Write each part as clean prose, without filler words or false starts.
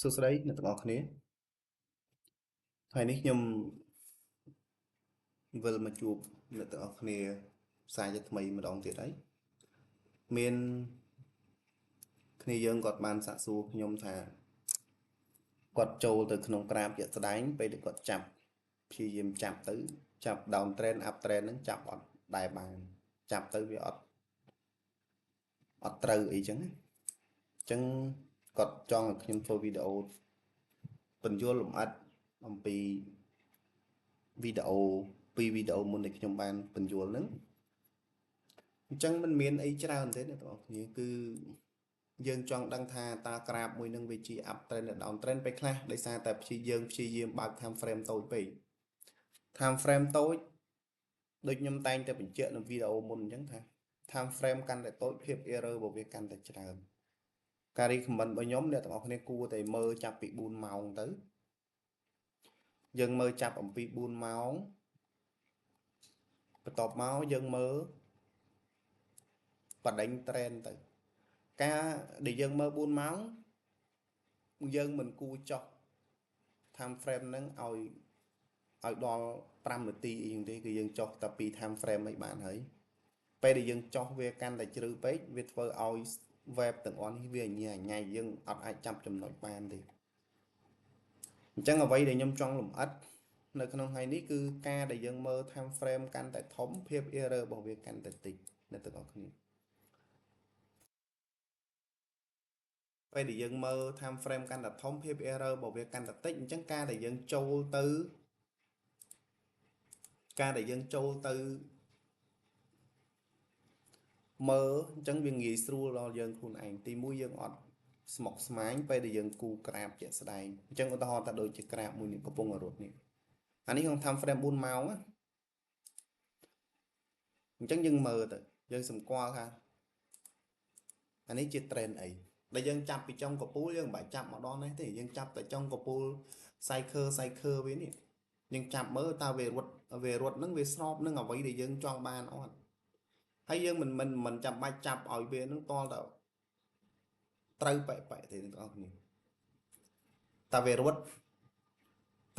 សួស្តីអ្នកទាំងអស់គ្នាថ្ងៃនេះខ្ញុំវិលមកជួបអ្នកទាំងអស់គ្នាផ្សាយជាថ្មីម្ដងទៀតហើយមានគ្នាយើងគាត់បានសាកសួរខ្ញុំថាគាត់ចូលទៅក្នុងក្រាបជាក់ស្ដែងពេលដែលគាត់ចាប់ព្យាយាមចាប់ទៅចាប់ down trend up trend ហ្នឹងចាប់អត់ដែរបានចាប់ទៅវាអត់ត្រូវអីចឹងណាអញ្ចឹងគាត់ចង់ឲ្យខ្ញុំធ្វើវីដេអូបញ្យល់លម្អិតអំពីវីដេអូពីវីដេអូមុនដែលខ្ញុំបានបញ្យល់ហ្នឹងអញ្ចឹងมันមានអីច្រើនទេអ្នកទាំងអស់គ្នាគឺយើងចង់ដឹងថាតើក្រាបមួយនឹងវាជា up trend ឬ down trend ពេលខ្លះដោយសារតែព្យាយាមបើក time frame តូចពេក time frame តូចដូចខ្ញុំតែងតែបញ្ជាក់នៅវីដេអូមុនអញ្ចឹងថា time frame កាន់តែតូចភាព error របស់វាកាន់តែច្រើនការ recommend របស់ខ្ញុំអ្នកទាំងអស់គ្នាគួរតែមើលចាប់ពី4ម៉ោងទៅយើងមើលចាប់អំពី4ម៉ោងបន្ទាប់មកយើងមើលបដិញ trend ទៅការដែលយើងមើល4ម៉ោងយើងមិនគួរចោះ time frame ហ្នឹងឲ្យដល់5នាទីអីហ្នឹងទេគឺយើងចោះតែពី time frame អីបានហើយពេលដែលយើងចោះវាកាន់តែជ្រៅពេកវាធ្វើឲ្យ web ទាំងអស់នេះវាញ៉ៃញ៉ៃយើងអត់អាចចាប់ចំណុចបានទេអញ្ចឹងអ្វីដែលខ្ញុំចង់លម្អិតនៅក្នុងថ្ងៃនេះគឺការដែលយើងមើល time frame កាន់តែធំភាព error របស់វាកាន់តែតិចអ្នកទាំងអស់គ្នាពេលដែលយើងមើល time frame កាន់តែធំភាព error របស់វាកាន់តែតិចអញ្ចឹងការដែលយើងចូលទៅមើលអញ្ចឹងវាងាយស្រួលដល់យើងខ្លួនឯងទីមួយយើងអត់ស្មុគស្មាញពេលដែលយើងគូក្រាបជាក់ស្ដែងអញ្ចឹងឧទាហរណ៍ថាដូចជាក្រាបមួយនេះកំពុងរត់នេះអានេះក្នុង time frame 4ម៉ោងណាអញ្ចឹងយើងមើលទៅយើងសម្គាល់ថាអានេះជា trend អីដែលយើងចាប់ពីចុងកពូលយើងមិនបាច់ចាប់មកដល់នេះទេយើងចាប់តែចុងកពូល cycle វានេះយើងចាប់មើលតើវារត់ហ្នឹងវាស្របនឹងអ្វីដែលយើងចង់បានអត់ហើយយើងមិនចាំបាច់ចាប់ឲ្យវានឹងតទៅត្រូវបែកទេអ្នកទាំងអស់គ្នាតើវារត់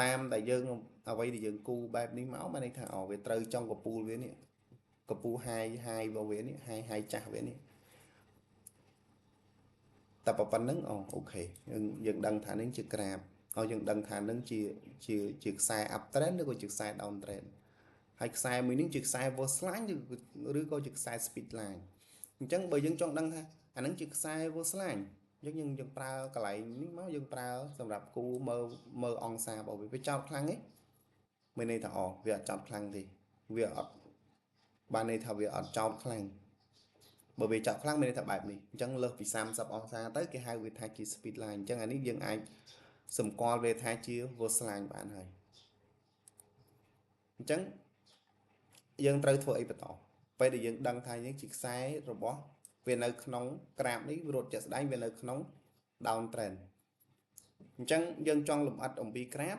តាមដែលយើងអ្វីដែលយើងគូបែបនេះមកបានន័យថាអូវាត្រូវចង់កពូលវានេះកពូលហាយរបស់វានេះហាយចាស់វានេះតែប៉ុណ្្នឹងអូអូខេយើងដឹងថានឹងជាក្រាបហើយយើងដឹងថានឹងជាខ្សែ up trend ឬក៏ជាខ្សែ down trend ហើយខ្សែមួយនេះជាខ្សែ verse line ឬក៏ជាខ្សែ speed line អញ្ចឹងបើយើងចង់ដឹងថាអានឹងជាខ្សែ verse line យើងប្រើកន្លែងនេះមកយើងប្រើសម្រាប់គូមើលអង្សារបស់វាវាចោតខ្លាំងទេមានន័យថាអូវាអត់ចោតខ្លាំងទេវាអត់បានន័យថាវាអត់ចោតខ្លាំងបើវាចោតខ្លាំងមានន័យថាបែបនេះអញ្ចឹងលើសពី30អង្សាទៅគេហៅវាថាជា speed line អញ្ចឹងអានេះយើងអាចសម្គាល់វាថាជា verse line បានហើយអញ្ចឹងយើងត្រូវធ្វើអីបន្តពេលដែលយើងដឹងថាយើងជាខ្សែរបស់វានៅក្នុងក្រាបនេះរត់ជាក់ស្ដែងវានៅក្នុង down trend អញ្ចឹងយើងចង់លម្អិតអំពីក្រាប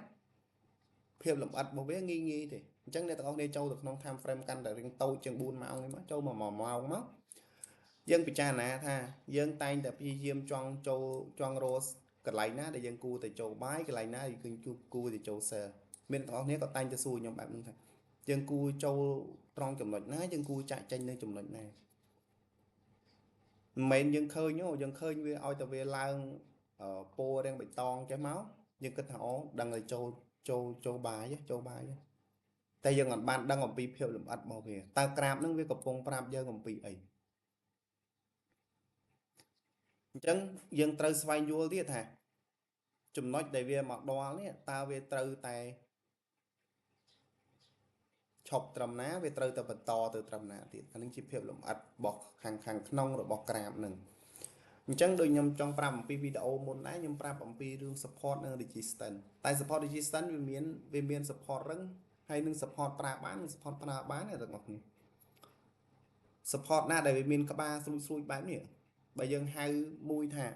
ភាពលម្អិតរបស់វាងាយងាយទេអញ្ចឹងអ្នកទាំងអស់គ្នាចូលទៅក្នុង time frame កាន់តែរៀងតូចជាង4ម៉ោងនេះមកចូលមក1ម៉ោងមកយើងពិចារណាថាយើងតែងតែព្យាយាមចង់ចូលចង់រកកន្លែងណាដែលយើងគួរតែចូលបាយកន្លែងណាដែលយើងគួរតែចូល sell មានទាំងអស់គ្នាក៏តែងតែសួរខ្ញុំបែបហ្នឹងថាយើងគួរចូលត្រង់ចំណុចណាយើងគួរចាក់ចេញនៅចំណុចណាមិនមែនយើងឃើញយើងឃើញវាឲ្យតែវាឡើងពោរាងបៃតងចេះមកយើងគិតថាអូដឹងឲ្យចូលបាយចូលបាយតែយើងអត់បានដឹងអំពីភាពលម្អិតរបស់វាតើក្រាបហ្នឹងវាកំពុងប្រាប់យើងអំពីអីអញ្ចឹងយើងត្រូវស្វែងយល់ទៀតថាចំណុចដែលវាមកដល់នេះតើវាត្រូវតែឈប់ត្រឹមណាវាត្រូវតែបន្តទៅត្រឹមណាទៀតអានឹងជាភាពលម្អិតរបស់ខាងក្នុងរបស់ក្រាបនឹងអញ្ចឹងដូចខ្ញុំចង់ប្រាប់អំពីវីដេអូមុនដែរខ្ញុំប្រាប់អំពីរឿង support និង resistance តែ support resistance វាមាន support រឹងហើយនឹង support ប្រើបាននិង support ប្រើបានអ្នកទាំងអស់គ្នា support ណាដែលវាមានក្បាលស្រួចៗបែបនេះបើយើងហៅមួយថា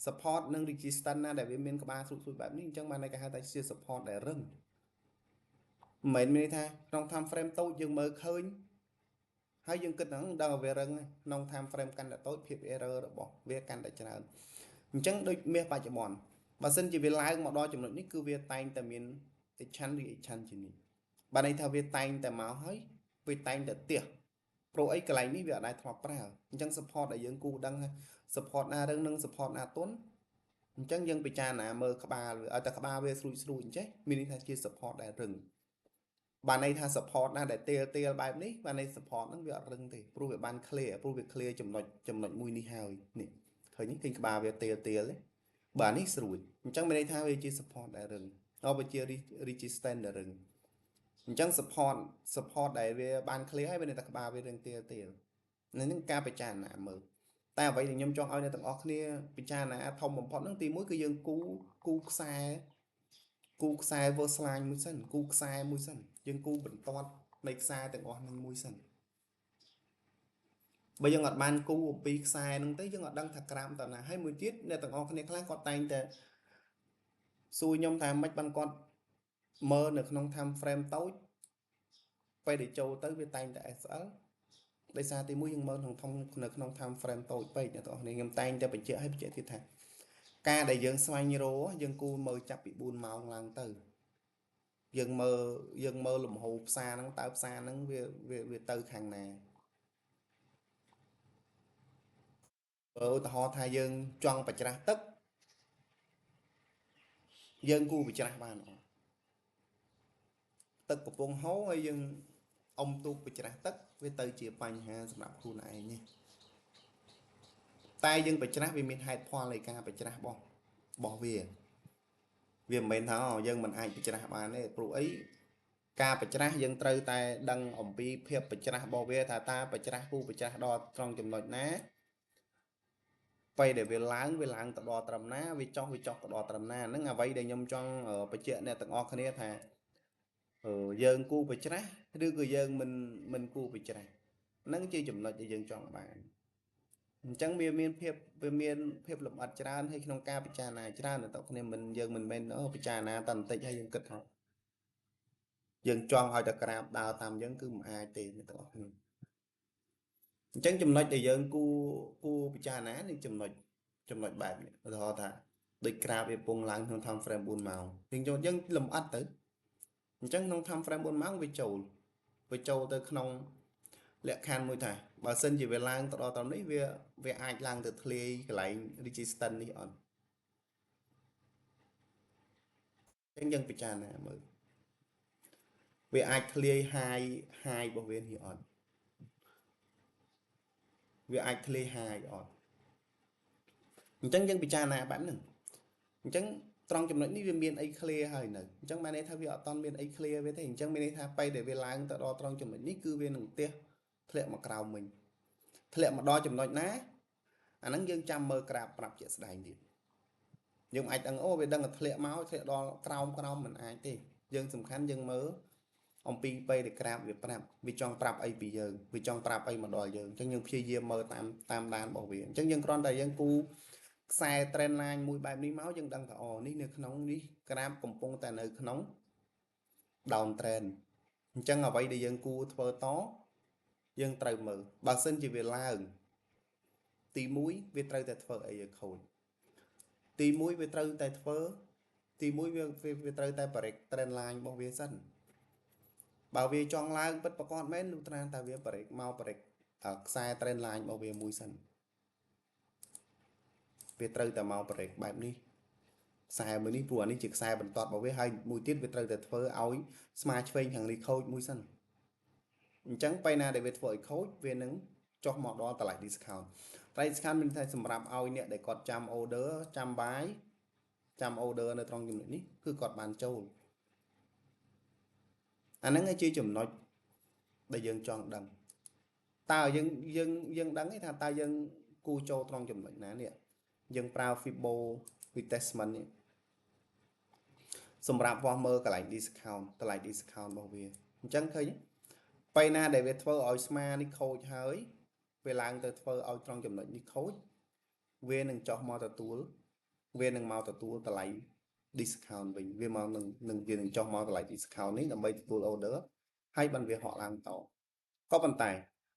support និង resistance ណាដែលវាមានក្បាលស្រួចៗបែបនេះអញ្ចឹងបានគេហៅថាជា support ដែលរឹងមិនមែនមានន័យថាក្នុង time frame តូចយើងមើលឃើញហើយយើងគិតហ្នឹងដល់វារឹងក្នុង time frame កាន់តែតូចភាព error របស់វាកាន់តែច្រើនអញ្ចឹងដូចមាសបច្ចុប្បន្ន បើសិនជាវាឡើងមកដល់ចំណុចនេះគឺវាតែងតែមាន exchange reaction ជានេះបានន័យថាវាតែងតែមកហើយវាតែងតែទះព្រោះអីកន្លែងនេះវាអត់ដែលធ្លាប់ប្រើអញ្ចឹង support ដែលយើងគូដឹងថា support ណារឹងនិង support ណាទន់អញ្ចឹងយើងពិចារណាមើលក្បាលវាឲ្យតែក្បាលវាស្រួចស្រួចអញ្ចេះមានន័យថាជា support ដែលរឹងបានន័យថា support ណាដែលទាលទាលបែបនេះបានន័យ support ហ្នឹងវាអត់រឹងទេព្រោះវាបាន clear ព្រោះវា clear ចំណុចចំណុចមួយនេះហើយនេះឃើញឃើញក្បាលវាទាលទាលទេបាទនេះស្រួចអញ្ចឹងមានន័យថាវាជា support ដែលរឹងដល់វាជា resistance ដែលរឹងអញ្ចឹង support ដែលវាបាន clear ហើយវានៅតែក្បាលវារឹងទាលទាលនេះនឹងការពិចារណាមើលតែអ្វីដែលខ្ញុំចង់ឲ្យអ្នកទាំងអស់គ្នាពិចារណាធំបំផុតហ្នឹងទីមួយគឺយើងគូគូខ្សែគូខ្សែ verse line មួយសិនគូខ្សែមួយសិនយើងគូបន្ទាត់នៃខ្សែទាំងអស់នឹងមួយសិនបើយើងអត់បានគូអំពីខ្សែហ្នឹងទេយើងអត់ដឹងថាក្រាមតណាហើយមួយទៀតអ្នកទាំងអស់គ្នាខ្លះគាត់តែងតែសួរខ្ញុំថាម៉េចបានគាត់មើលនៅក្នុង time frame តូចពេលដែលចូលទៅវាតែងតែ SL ដោយសារទីមួយយើងមើលក្នុងធំនៅក្នុង time frame តូចពេកអ្នកទាំងអស់គ្នាខ្ញុំតែងតែបញ្ជាក់ឲ្យបញ្ជាក់ទៀតថាការដែលយើងស្វែងរកយើងគួរមើលចាប់ពី4ម៉ោងឡើងទៅយើងមើលយើងមើលលំហូរផ្សារហ្នឹងតើផ្សារហ្នឹងវាវាទៅខាងណាបើឧទាហរណ៍ថាយើងចង់បច្រាស់ទឹកយើងគួរបច្រាស់បានអត់ទឹកកំពុងហូរហើយយើងអុំទូកបច្រាស់ទឹកវាទៅជាបញ្ហាសម្រាប់ខ្លួនឯងនេះតែយើងបច្រាស់វាមានហេតុផលនៃការបច្រាស់របស់វាវាមិនមែនថាយើងមិនអាចបច្រាស់បានទេព្រោះអីការបច្រាស់យើងត្រូវតែដឹងអំពីភាពបច្រាស់របស់វាថាតើបច្រាស់គូបច្រាស់ដល់ត្រង់ចំណុចណាពេលដែលវាឡើងវាឡើងទៅដល់ត្រឹមណាវាចុះវាចុះទៅដល់ត្រឹមណាហ្នឹងអ្វីដែលខ្ញុំចង់បញ្ជាក់អ្នកទាំងអស់គ្នាថាយើងគូបច្រាស់ឬក៏យើងមិនគូបច្រាស់ហ្នឹងជាចំណុចដែលយើងចង់បានអញ្ចឹងវាមានភាពវាមានភាពលម្អិតច្រើនហើយក្នុងការពិចារណាច្រើនដល់គ្នាមិនយើងមិនមែនពិចារណាតែបន្តិចហើយយើងគិតថាយើងចង់ឲ្យតែក្រាបដើរតាមយើងគឺមិនអាចទេអ្នកទាំងអស់គ្នាអញ្ចឹងចំណុចដែលយើងគួរពិចារណានេះចំណុចចំណុចបែបនេះឧទាហរណ៍ថាដូចក្រាបវាពងឡើងក្នុង time frame 4ម៉ោងយើងចូលយើងលម្អិតទៅអញ្ចឹងក្នុង time frame 4ម៉ោងវាចូលទៅក្នុងលក្ខខណ្ឌមួយថាបើសិនជាវាឡើងទៅដល់ត្រឹមនេះវាអាចឡើងទៅធ្លាយកន្លែង resistance នេះអត់អញ្ចឹងយើងពិចារណាមើលវាអាចធ្លាយ high high របស់វានេះអត់វាអាចធ្លាយ high អត់អញ្ចឹងយើងពិចារណាបែបហ្នឹងអញ្ចឹងត្រង់ចំណុចនេះវាមានអី clear ហើយនៅអញ្ចឹងបានន័យថាវាអត់តមានអី clear វាទេអញ្ចឹងមានន័យថាពេលដែលវាឡើងទៅដល់ត្រង់ចំណុចនេះគឺវានឹងទះធ្លាក់មកក្រោមវិញធ្លាក់មកដល់ចំណុចណាអាហ្នឹងយើងចាំមើលក្រាបប្រាប់ជាក់ស្ដែងទៀតយើងអាចដឹងអូវាដឹងតែធ្លាក់មកធ្លាក់ដល់ក្រោមក្រោមមិនអាចទេយើងសំខាន់យើងមើលអំពីពេលដែលក្រាបវាប្រាប់វាចង់ប្រាប់អីពីយើងវាចង់ប្រាប់អីមកដល់យើងអញ្ចឹងយើងព្យាយាមមើលតាមតាមដានរបស់វាអញ្ចឹងយើងគ្រាន់តែយើងគូខ្សែ trend line មួយបែបនេះមកយើងដឹងថាអូនេះនៅក្នុងនេះក្រាបកំពុងតែនៅក្នុង down trend អញ្ចឹងអ្វីដែលយើងគួរធ្វើតយើងត្រូវមើលបើសិនជាវាឡើងទី1វាត្រូវតែធ្វើអីឲ្យខូចទី1វាត្រូវតែធ្វើទី1វាត្រូវតែ break trend line របស់វាសិនបើវាចង់ឡើងពិតប្រាកដមែនលុះត្រាតែវា break មក break ខ្សែ trend line របស់វាមួយសិនវាត្រូវតែមក break បែបនេះខ្សែមួយនេះព្រោះអានេះជាខ្សែបន្ទាត់របស់វាហើយមួយទៀតវាត្រូវតែធ្វើឲ្យស្មាឆ្វេងខាងនេះខូចមួយសិនអញ្ចឹងពេលណាដែលវាធ្វើឲ្យខូចវានឹងចុះមកដល់តម្លៃ discount តម្លៃ discount មានថាសម្រាប់ឲ្យអ្នកដែលគាត់ចាំ order ចាំ buy ចាំ order នៅត្រង់ចំណុចនេះគឺគាត់បានចូលអាហ្នឹងជាចំណុចដែលយើងចង់ដឹងតើយើងយើងយើងដឹងទេថាតើយើងគូចូលត្រង់ចំណុចណានេះយើងប្រើ Fibo retracement នេះសម្រាប់វាស់មើលកន្លែង discount តម្លៃ discount របស់វាអញ្ចឹងឃើញពេលណាដែលវាធ្វើឲ្យស្មានេះខូចហើយវាឡើងទៅធ្វើឲ្យត្រង់ចំណុចនេះខូចវានឹងចុះមកទទួលវានឹងមកទទួលតម្លៃ discount វិញវាមកនឹងវានឹងចុះមកតម្លៃ discount នេះដើម្បីទទួល order ហើយបានវាហក់ឡើងតក៏ប៉ុន្តែ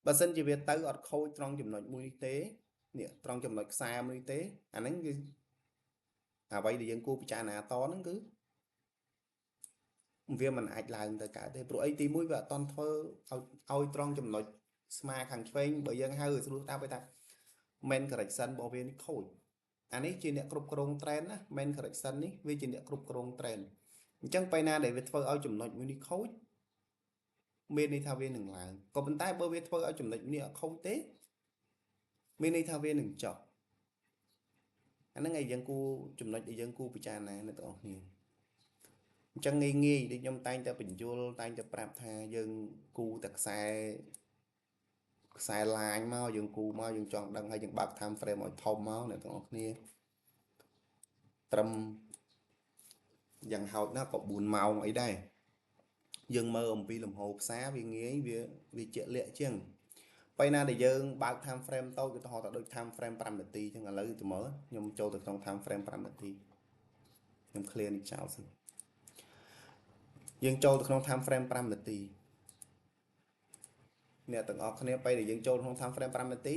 បើសិនជាវាទៅអត់ខូចត្រង់ចំណុចមួយនេះទេនេះត្រង់ចំណុចខ្សែមួយនេះទេអាហ្នឹងគឺ អ្វីដែលយើងគួរពិចារណាតហ្នឹងគឺវាមិនអាចឡើងទៅកើតទេព្រោះអីទី1វាអត់តន់ធ្វើឲ្យត្រង់ចំណុចស្មាខាងឆ្វេងបើយើងហៅឲ្យស្រួលតាមទៅថា main correction របស់វានេះខូចអានេះជាអ្នកគ្រប់គ្រង trend ណា main correction នេះវាជាអ្នកគ្រប់គ្រង trend អញ្ចឹងពេលណាដែលវាធ្វើឲ្យចំណុចមួយនេះខូចមានន័យថាវានឹងឡើងក៏ប៉ុន្តែបើវាធ្វើឲ្យចំណុចនេះអត់ខូចទេមានន័យថាវានឹងចុះអាហ្នឹងឯងយើងគួរចំណុចដែលយើងគួរពិចារណាអ្នកទាំងអស់គ្នាអញ្ចឹងងាយងាយដូចខ្ញុំតែងតែបញ្យល់តែងតែប្រាប់ថាយើងគូតែខ្សែ line មកយើងគូមកយើងចង់ដឹងហើយយើងបើក time frame ឲ្យធំមកអ្នកទាំងអស់គ្នាត្រឹមយ៉ាងហោចណាស់ក៏4ម៉ោងអីដែរយើងមើលអំពីលំហូរផ្សារវាងាយវាជាក់លាក់ជាងពេលណាដែលយើងបើក time frame តូចឧទាហរណ៍ថាដូច time frame 5នាទីអញ្ចឹងឥឡូវទៅមើលខ្ញុំចូលទៅក្នុង time frame 5នាទីខ្ញុំ clear នេះចោលសិនយើងចូលទៅក្នុង time frame 5នាទីអ្នកទាំងអស់គ្នាពេលដែលយើងចូលក្នុង time frame 5នាទី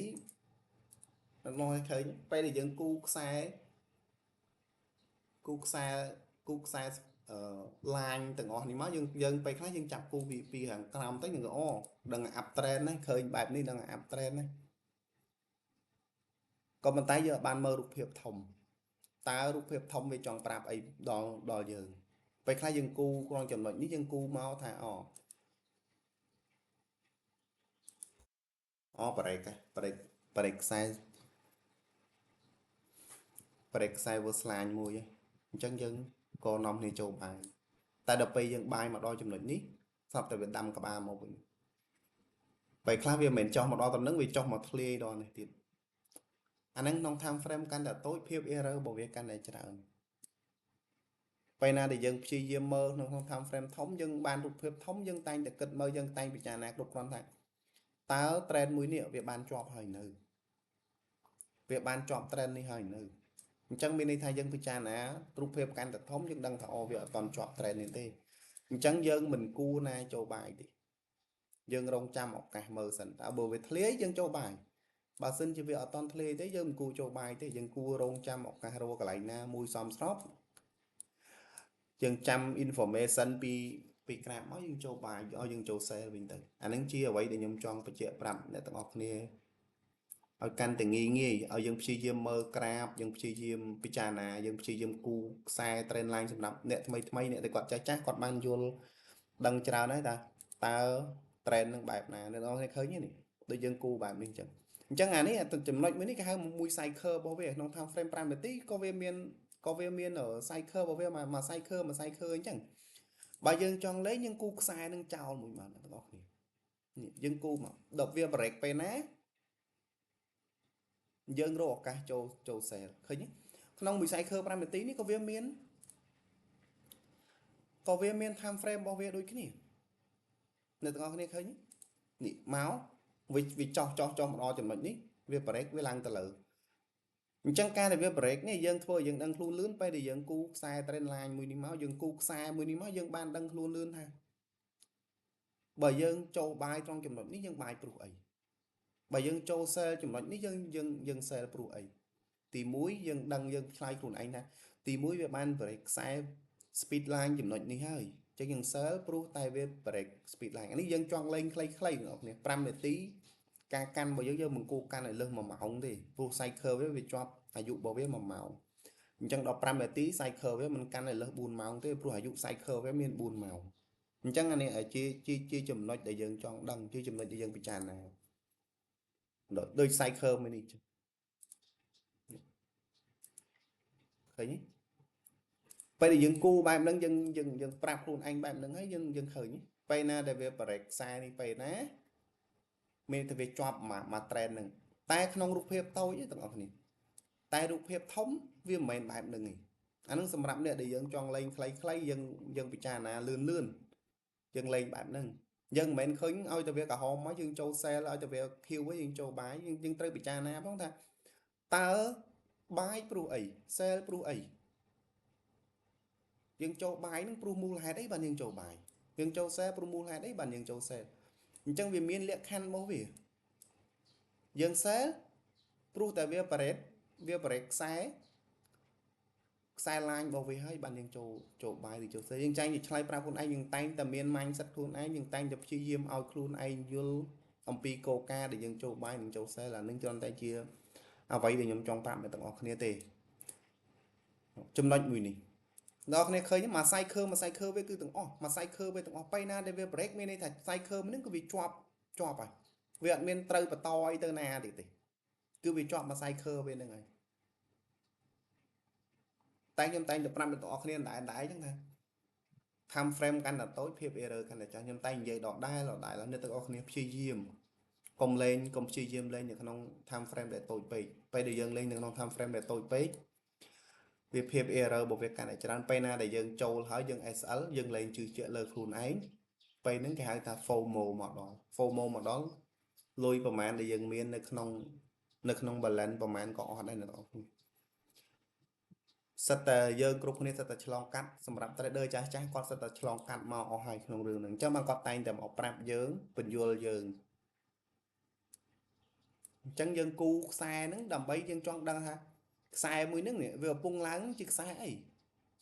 មកឲ្យឃើញពេលដែលយើងគូខ្សែគូខ្សែគូខ្សែអឺ line ទាំងអស់នេះមកយើងពេលខ្លះយើងចាប់គូពីខាងក្រោមទៅយើងក៏អូដឹង up trend ណាឃើញបែបនេះដឹង up trend ណាក៏ប៉ុន្តែយើងអត់បានមើលរូបភាពធំតើរូបភាពធំវាចង់ប្រាប់អីដល់យើងពេលខ្លះយើងគូក្នុងចំណុចនេះយើងគូមកថាអូ break break break ខ្សែ break ខ្សែ verse line មួយអញ្ចឹងយើងក៏នាំគ្នាចូល buy តែដល់ពេលយើង buy មកដល់ចំណុចនេះស្រាប់តែវាដាំក្បាលមកវិញពេលខ្លះវាមិនមែនចោះមកដល់ត្រឹមហ្នឹងវាចោះមកធ្លាយដល់នេះទៀតអាហ្នឹងក្នុង time frame កាន់តែតូចភាព error របស់វាកាន់តែច្រើនពេលណាដែលយើងព្យាយាមមើលក្នុង time frame ធំយើងបានរូបភាពធំយើងតែងតែគិតមើលយើងតែងពិចារណាគ្រប់គ្រាន់ថាតើ trend មួយនេះវាបានជាប់ហើយនៅវាបានជាប់ trend នេះហើយនៅអញ្ចឹងមានន័យថាយើងពិចារណារូបភាពកាន់តែធំយើងដឹងថាអូវាអត់តន់ជាប់ trend នេះទេអញ្ចឹងយើងមិនគួរណាចូល buy ទេយើងរងចាំឱកាសមើលសិនតើបើវាធ្លាយយើងចូល buy បើសិនជាវាអត់តន់ធ្លាយទេយើងមិនគួរចូល buy ទេយើងគួររងចាំឱកាសរកកន្លែងណាមួយសមស្របយើងចាំ information ពីក្រាបមកយើងចូល buy ឲ្យយើងចូល sell វិញទៅអាហ្នឹងជាអ្វីដែលខ្ញុំចង់បញ្ជាក់ប្រាប់អ្នកទាំងអស់គ្នាឲ្យកាន់តែងាយងាយឲ្យយើងព្យាយាមមើលក្រាបយើងព្យាយាមពិចារណាយើងព្យាយាមគូខ្សែ trend line សម្រាប់អ្នកថ្មីថ្មីអ្នកដែលគាត់ចាស់ចាស់គាត់បានយល់ដឹងច្រើនហើយតើ trend នឹងបែបណាអ្នកនរគ្នាឃើញទេនេះដូចយើងគូបែបនេះអញ្ចឹងអញ្ចឹងអានេះចំណុចមួយនេះគេហៅមួយ cycle របស់វាក្នុង time frame 5នាទីក៏វាមាន cycle របស់វាមួយ cycle មួយ cycle អញ្ចឹងបើយើងចង់លេងយើងគូខ្សែនឹងចោលមួយមកអ្នកទាំងអស់គ្នានេះយើងគូមកដល់វា break ពេលណាយើងរកឱកាសចូល sell ឃើញទេក្នុងមួយ cycle 5នាទីនេះក៏វាមាន time frame របស់វាដូចគ្នាអ្នកទាំងអស់គ្នាឃើញនេះមកវាចោះមកដល់ចំណុចនេះវា break វាឡើងទៅលើអញ្ចឹងការដែលវា break នេះយើងធ្វើឲ្យយើងដឹងខ្លួនលឿនពេលដែលយើងគូខ្សែ trend line មួយនេះមកយើងគូខ្សែមួយនេះមកយើងបានដឹងខ្លួនលឿនថាបើយើងចូល buy ត្រង់ចំណុចនេះយើង buy ព្រោះអីបើយើងចូល sell ចំណុចនេះយើង sell ព្រោះអីទី1យើងដឹងយើងឆ្លើយខ្លួនឯងថាទី1វាបាន break ខ្សែ speed line ចំណុចនេះហើយអញ្ចឹងយើង sell ព្រោះតែវា break speed line អានេះយើងចង់លេងខ្លីៗបងប្អូន5នាទីការកាន់របស់យើងមិនគួរកាន់ឲ្យលើស1ម៉ោងទេព្រោះ cycle វាជាប់អាយុរបស់វា1ម៉ោងអញ្ចឹងដល់5នាទី cycle វាមិនកាន់ឲ្យលើស4ម៉ោងទេព្រោះអាយុ cycle វាមាន4ម៉ោងអញ្ចឹងអានេះជាចំណុចដែលយើងចង់ដឹងជាចំណុចដែលយើងពិចារណាដូច cycle មួយនេះឃើញទេពេលដែលយើងគូបែបហ្នឹងយើងប្រាប់ខ្លួនឯងបែបហ្នឹងហើយយើងឃើញពេលណាដែលវា break ខ្សែនេះពេលណាមានតែវាជាប់មួយ trend ហ្នឹងតែក្នុងរូបភាពតូចទេទាំងអស់គ្នាតែរូបភាពធំវាមិនមែនបែបហ្នឹងទេអាហ្នឹងសម្រាប់អ្នកដែលយើងចង់លេងខ្លីៗយើងពិចារណាលឿនលឿនយើងលេងបែបហ្នឹងយើងមិនមែនឃើញឲ្យតែវាក្រហមមកយើងចូល sell ឲ្យតែវាខៀវយើងចូល buy យើងត្រូវពិចារណាផងថាតើ buy ព្រោះអី sell ព្រោះអីយើងចូល buy ហ្នឹងព្រោះមូលហេតុអីបានយើងចូល buy យើងចូល sell ព្រោះមូលហេតុអីបានយើងចូល sell អញ្ចឹងវាមានលក្ខខណ្ឌរបស់វាយើង sell ព្រោះតែវា break ខ្សែ ខ្សែ line របស់វាហើយបានយើងចូលចូល buy ឬចូល sell យើងចាញ់ឆ្លើយប្រាប់ខ្លួនឯងយើងតែងតែមាន mindset ខ្លួនឯងយើងតែងតែព្យាយាមឲ្យខ្លួនឯងយល់អំពីគោលការណ៍ដែលយើងចូល buy និងចូល sell អានឹងគ្រាន់តែជាអ្វីដែលខ្ញុំចង់ប្រាប់អ្នកទាំងអស់គ្នាទេចំណុចមួយនេះអ្នកគ្នាឃើញមួយ cycle មួយ cycle វាគឺទាំងអស់មួយ cycle វាទាំងអស់ពេលណាដែលវា break មានន័យថា cycle ហ្នឹងគឺវាជាប់ជាប់ហើយវាអត់មានត្រូវបន្តអីទៅណាទៀតទេគឺវាជាប់មួយ cycle វាហ្នឹងហើយតែខ្ញុំតែងតែប្រាប់អ្នកទាំងអស់គ្នាដែរដែរអញ្ចឹងថា time frame កាន់តែតូចភាព error កាន់តែចាស់ខ្ញុំតែងនិយាយដដែលដដែលអ្នកទាំងអស់គ្នាព្យាយាមកុំលេងកុំព្យាយាមលេងនៅក្នុង time frame ដែលតូចពេកពេលដែលយើងលេងនៅក្នុង time frame ដែលតូចពេកវាភាព error របស់វាកាន់តែច្រើនពេលណាដែលយើងចូលហើយយើង SL យើងលេងជឿជាក់លើខ្លួនឯងពេលហ្នឹងគេហៅថា FOMO មកដល់ FOMO មកដល់លុយប្រមាណដែលយើងមាននៅក្នុងនៅក្នុង balance ប្រមាណក៏អស់ដែរអ្នកនរគ្នាសិតតែយើងគ្រប់គ្នាសិតតែឆ្លងកាត់សម្រាប់ trader ចាស់ចាស់គាត់សិតតែឆ្លងកាត់មកអស់ហើយក្នុងរឿងហ្នឹងអញ្ចឹងបានគាត់តែងតែមកប្រាប់យើងពន្យល់យើងអញ្ចឹងយើងគូខ្សែហ្នឹងដើម្បីយើងចង់ដឹងថាខ្សែមួយហ្នឹងវាកំពុងឡើងជាខ្សែអី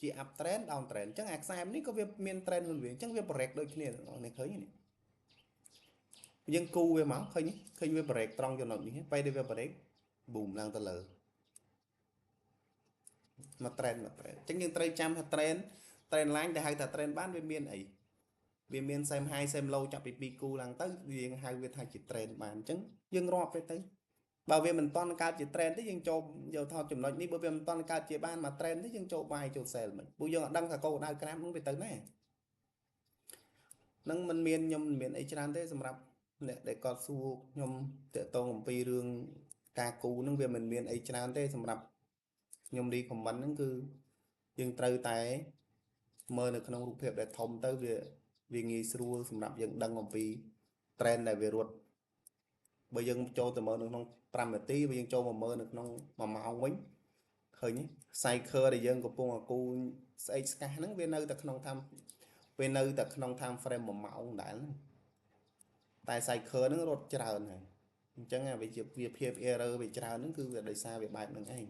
ជា up trend down trend អញ្ចឹងអាខ្សែនេះក៏វាមាន trend ខ្លួនវាអញ្ចឹងវា break ដូចគ្នាអ្នកឃើញនេះយើងគូវាមកឃើញឃើញវា break ត្រង់ចំណុចនេះពេលដែលវា break boom ឡើងទៅលើមក trend មក trend អញ្ចឹងយើងត្រូវចាំថា trend trend line ដែលហៅថា trend បានវាមានអីវាមាន same high same low ចាប់ពី2គូឡើងទៅយើងហៅវាថាជា trend បានអញ្ចឹងយើងរាប់វាទៅបើវាមិនតន់កើតជា trend ទេយើងចូលយកថតចំណុចនេះបើវាមិនតន់កើតជាបានមក trend ទេយើងចូល buy ចូល sell មិនពួកយើងអត់ដឹងថាគោលដៅក្រាមនោះវាទៅណានឹងមិនមានខ្ញុំមិនមានអីច្រើនទេសម្រាប់អ្នកដែលគាត់សួរខ្ញុំតាក់ទងអំពីរឿងការគូនឹងវាមិនមានអីច្រើនទេសម្រាប់ខ្ញុំ recommend ហ្នឹងគឺយើងត្រូវតែមើលនៅក្នុងរូបភាពដែលធំទៅវាវាងាយស្រួលសម្រាប់យើងដឹងអំពី trend ដែលវារត់បើយើងចូលទៅមើលនៅក្នុង5នាទីបើយើងចូលមកមើលនៅក្នុង1ម៉ោងវិញឃើញ cycle ដែលយើងកំពុងអាគូស្អែកស្កាសហ្នឹងវានៅតែក្នុង time វានៅតែក្នុង time frame 1ម៉ោងដែរហ្នឹងតែ cycle ហ្នឹងរត់ច្រើនហើយអញ្ចឹងវាជាវាភាព error វាច្រើនហ្នឹងគឺវាដោយសារវាបែបហ្នឹងឯង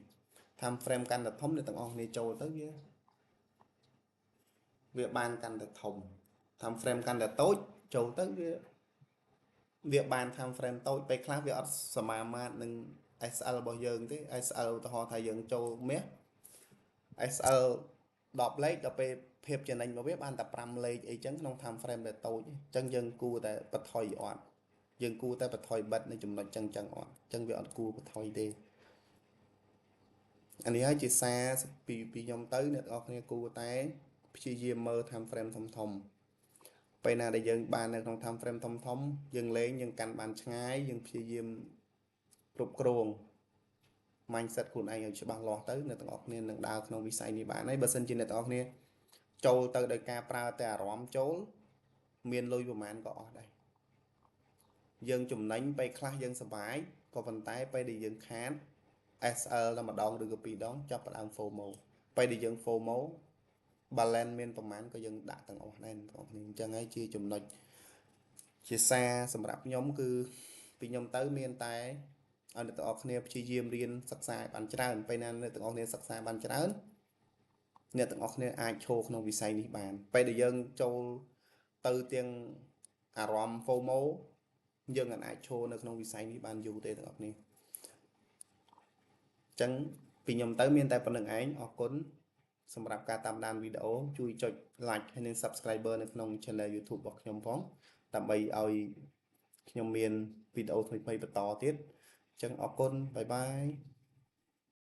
time frame កាន់តែធំអ្នកទាំងអស់គ្នាចូលទៅវាវាបានកាន់តែធំ time frame កាន់តែតូចចូលទៅវាវាបាន time frame តូចពេលខ្លះវាអត់សមាមាត្រនឹង SL របស់យើងទេ SL ឧទាហរណ៍ថាយើងចូលមាស SL 10លេខដល់ពេលភាពចំណេញរបស់វាបានតែ5លេខអីចឹងក្នុង time frame ដែលតូចអញ្ចឹងយើងគួរតែបន្ថយអត់យើងគួរតែបន្ថយបិទនៅចំណុចចឹងចឹងអត់អញ្ចឹងវាអត់គួរបន្ថយទេអានេះហើយជាសារពីពីខ្ញុំទៅអ្នកទាំងអស់គ្នាគួរតែព្យាយាមមើល time frame ធំធំពេលណាដែលយើងបាននៅក្នុង time frame ធំធំយើងលេងយើងកាន់បានឆ្ងាយយើងព្យាយាមគ្រប់គ្រង mindset ខ្លួនឯងឲ្យច្បាស់លាស់ទៅអ្នកទាំងអស់គ្នានឹងដើរក្នុងវិស័យនេះបានហើយបើសិនជាអ្នកទាំងអស់គ្នាចូលទៅដោយការប្រើតែអារម្មណ៍ចូលមានលុយប្រហែលក៏អស់ដែរយើងចំណេញពេលខ្លះយើងសប្បាយក៏ប៉ុន្តែពេលដែលយើងខាត SL តែម្ដងឬក៏ពីរដងចាប់ផ្ដើម FOMO ពេលដែលយើង FOMO balance មានប្រមាណក៏យើងដាក់ទាំងអស់ដែរបងប្អូនអញ្ចឹងហើយជាចំណុចជាសារសម្រាប់ខ្ញុំគឺពីខ្ញុំទៅមានតែឲ្យអ្នកទាំងអស់គ្នាព្យាយាមរៀនសិក្សាឲ្យបានច្រើនពេលណាអ្នកទាំងអស់គ្នាសិក្សាបានច្រើនអ្នកទាំងអស់គ្នាអាចឈរក្នុងវិស័យនេះបានពេលដែលយើងចូលទៅទាំងអារម្មណ៍ FOMO យើងអាចឈរនៅក្នុងវិស័យនេះបានយូរទេទាំងអស់គ្នាអញ្ចឹងពីខ្ញុំទៅមានតែប៉ុណ្្នឹងឯងអរគុណសម្រាប់ការតាមដានវីដេអូជួយចុច like ហើយនិង Subscriber នៅក្នុង Channel YouTube របស់ខ្ញុំផងដើម្បីឲ្យខ្ញុំមានវីដេអូថ្មីៗបន្តទៀតអញ្ចឹងអរគុណ bye bye.